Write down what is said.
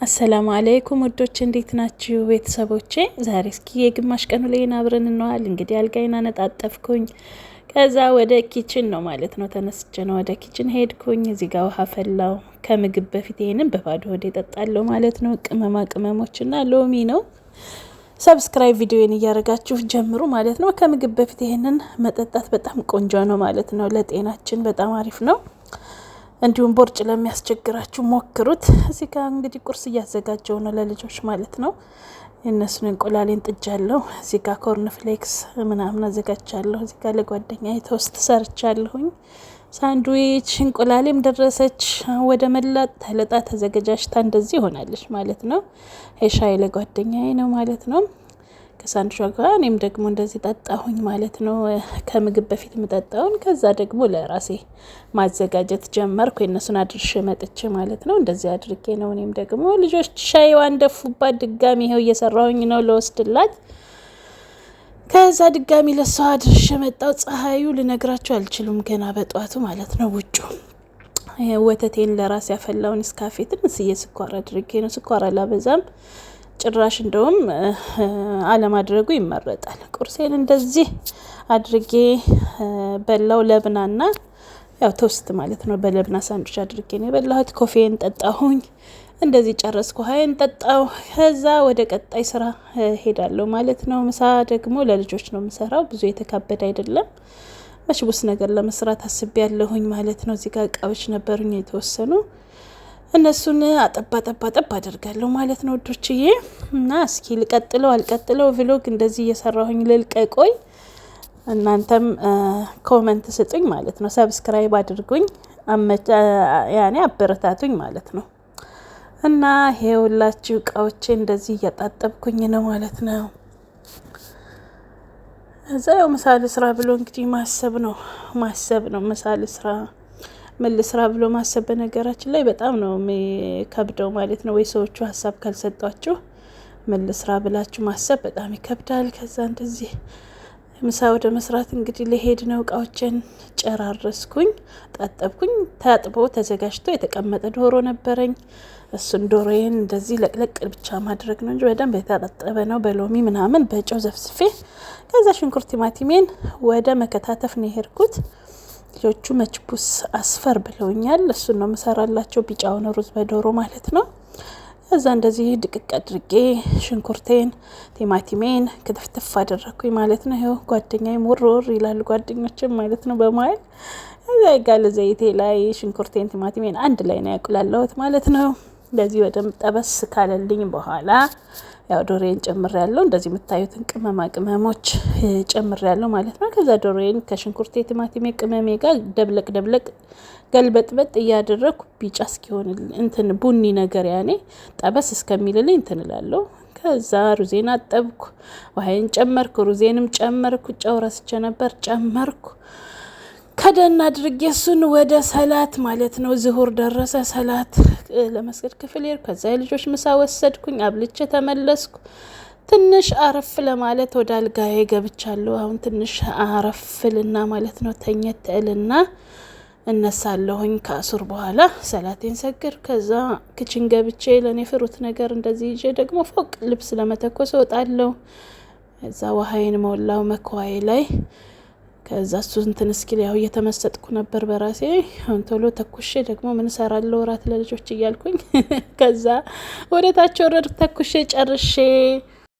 አሰላሙ አለይኩም ውዶች፣ እንዴት ናችሁ ቤተሰቦቼ? ዛሬ እስኪ የግማሽ ቀኑ ላይ አብረን እንዋል። እንግዲህ አልጋዬን አነጣጠፍኩኝ። ከዛ ወደ kitchen ነው ማለት ነው፣ ተነስቼ ነው ወደ kitchen ሄድኩኝ። እዚህ ጋር ውሃ ፈላው። ከምግብ በፊት ይሄንን በባዶ ሆዴ እጠጣለሁ ማለት ነው። ቅመማ ቅመሞችና ሎሚ ነው። Subscribe ቪዲዮን እያደረጋችሁ ጀምሩ ማለት ነው። ከምግብ በፊት ይሄንን መጠጣት በጣም ቆንጆ ነው ማለት ነው። ለጤናችን በጣም አሪፍ ነው። እንዲሁም ቦርጭ ለሚያስቸግራችሁ ሞክሩት። እዚህ ጋር እንግዲህ ቁርስ እያዘጋጀው ነው ለልጆች ማለት ነው። የእነሱን እንቁላሌን ጥጃለሁ። እዚህ ጋር corn flakes ምናምን አዘጋጅቻለሁ። እዚህ ጋር ለጓደኛ toast ሰርቻለሁኝ። ሳንድዊች፣ እንቁላሌም ደረሰች። ወደ መላጥ ተለጣ ተዘገጃጅታ እንደዚህ ሆናለች ማለት ነው። የሻይ ለጓደኛዬ ነው ማለት ነው። ከሳንድቿ ጋር እኔም ደግሞ እንደዚህ ጠጣሁኝ ማለት ነው። ከምግብ በፊት የምጠጣውን ከዛ ደግሞ ለራሴ ማዘጋጀት ጀመርኩ። የእነሱን አድርሼ መጥቼ ማለት ነው። እንደዚህ አድርጌ ነው። እኔም ደግሞ ልጆች ሻይዋን ደፉባት። ድጋሚ ይኸው እየሰራሁኝ ነው ለወስድላት። ከዛ ድጋሚ ለሰው አድርሼ መጣሁ። ፀሐዩ ልነግራችሁ አልችሉም። ገና በጧቱ ማለት ነው። ውጩ ወተቴን ለራሴ ያፈላውን እስካፌ ትንሽዬ ስኳር አድርጌ ነው። ስኳር አላበዛም። ጭራሽ እንደውም አለማድረጉ ይመረጣል። ቁርሴን እንደዚህ አድርጌ በላው። ለብናና ያው toast ማለት ነው። በለብና ሳንዱች አድርጌ ነው የበላሁት። Coffee ን ጠጣሁኝ። እንደዚህ ጨረስኩ። ውሃዬን ጠጣሁ። ከዛ ወደ ቀጣይ ስራ ሄዳለሁ ማለት ነው። ምሳ ደግሞ ለልጆች ነው የምሰራው። ብዙ የተካበደ አይደለም። መችቡስ ነገር ለመስራት አስቤያለሁኝ ማለት ነው። እዚህ ጋር እቃዎች ነበሩኝ የተወሰኑ፣ እነሱን አጠባ ጠባ ጠብ አደርጋለሁ ማለት ነው ውዶችዬ። እና እስኪ ልቀጥለው አልቀጥለው vlog እንደዚህ እየሰራሁኝ ልልቀቆይ፣ እናንተም comment ስጡኝ ማለት ነው። Subscribe አድርጉኝ፣ ያኔ አበረታቱኝ ማለት ነው። እና ይሄውላችሁ እቃዎቼ እንደዚህ እያጣጠብኩኝ ነው ማለት ነው። እዛ ያው ምሳ ልስራ ብሎ እንግዲህ ማሰብ ነው ማሰብ ነው፣ ምሳ ልስራ ምን ልስራ ብሎ ማሰብ በነገራችን ላይ በጣም ነው የሚከብደው ማለት ነው። ወይ ሰዎቹ ሀሳብ ካልሰጧችሁ ምን ልስራ ብላችሁ ማሰብ በጣም ይከብዳል። ከዛ እንደዚህ ምሳ ወደ መስራት እንግዲህ ልሄድ ነው። እቃዎችን ጨራረስኩኝ፣ ጣጠብኩኝ። ታጥቦ ተዘጋጅቶ የተቀመጠ ዶሮ ነበረኝ። እሱን ዶሮዬን እንደዚህ ለቅለቅ ብቻ ማድረግ ነው እንጂ በደንብ የታጠበ ነው። በሎሚ ምናምን በጨው ዘፍስፌ ከዛ ሽንኩርት ቲማቲሜን ወደ መከታተፍ ነው የሄድኩት። ልጆቹ መችቡስ አስፈር ብለውኛል። እሱን ነው የምሰራላቸው፣ ቢጫውን ሩዝ በዶሮ ማለት ነው። እዛ እንደዚህ ድቅቅ አድርጌ ሽንኩርቴን ቲማቲሜን ክትፍትፍ አደረግኩኝ ማለት ነው። ይኸው ጓደኛዬም ውር ውር ይላሉ ጓደኞችም ማለት ነው በመሀል። እዛ የጋለ ዘይቴ ላይ ሽንኩርቴን ቲማቲሜን አንድ ላይ ነው ያቁላለሁት ማለት ነው። እንደዚህ በደንብ ጠበስ ካለልኝ በኋላ ያው ዶሮዬን ጨምሬያለሁ። እንደዚህ የምታዩትን ቅመማ ቅመሞች ጨምሬያለሁ ማለት ነው። ከዛ ዶሮዬን ከሽንኩርቴ ቲማቲሜ ቅመሜ ጋር ደብለቅ ደብለቅ ገልበጥበጥ እያደረግኩ ቢጫ እስኪሆን እንትን ቡኒ ነገር ያኔ ጠበስ እስከሚልልኝ እንትን እላለሁ። ከዛ ሩዜን አጠብኩ፣ ውሃዬን ጨመርኩ፣ ሩዜንም ጨመርኩ። ጨው ረስቼ ነበር ጨመርኩ። ከደን አድርጌ እሱን ወደ ሰላት ማለት ነው። ዝሁር ደረሰ። ሰላት ለመስገድ ክፍል ሄድኩ። ከዛ የልጆች ምሳ ወሰድኩኝ፣ አብልቼ ተመለስኩ። ትንሽ አረፍ ለማለት ወደ አልጋዬ ገብቻለሁ። አሁን ትንሽ አረፍልና ማለት ነው ተኘት እልና እነሳለሁኝ። ከአሱር በኋላ ሰላቴን ሰግር። ከዛ kitchen ገብቼ ለእኔ fruit ነገር እንደዚህ ይዤ ደግሞ ፎቅ ልብስ ለመተኮስ እወጣለሁ። እዛ ውሃዬን ሞላው መክዋዬ ላይ። ከዛ እሱ እንትን እስኪል ያው እየተመሰጥኩ ነበር በራሴ። አሁን ቶሎ ተኩሼ ደግሞ ምን እሰራለሁ እራት ለልጆች እያልኩኝ ከዛ ወደ ታች ወረድኩ። ተኩሼ ጨርሼ